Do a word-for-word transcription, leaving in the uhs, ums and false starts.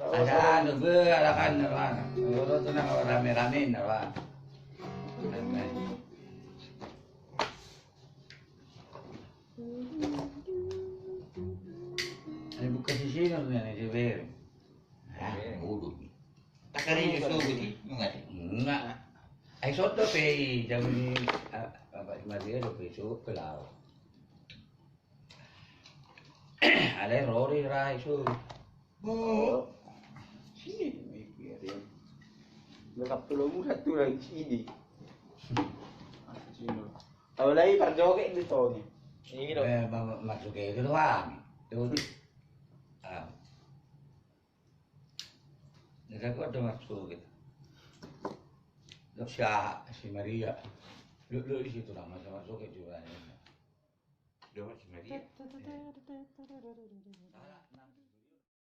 Ada anu be, ada kan, ada kan. Kalau tu nang rame-rame na, Pak. Rame. Ini buka sisi nang ni, ini si Beri. Ah, bodoh ni. Takari ni sogo ni, nunga ni. Nunga. Ai soto pe i, jam ni, ah, apa, lima dia dope so, ke lao. Alai rori rai so. Oh. Sini, mai biar ya. Lekap tulang muda tulang sini. Sini. Tahu lagi parjoget di toni. Ini dong. Eh, ma-, ma-, masuk ke itu doang. Tuh. Ah. Jadi aku ada masuk gitu. Lo si Aha, si Maria. Lo, lo di situ nama sama masuk ke juga. Dia masih Maria. Salah, nang-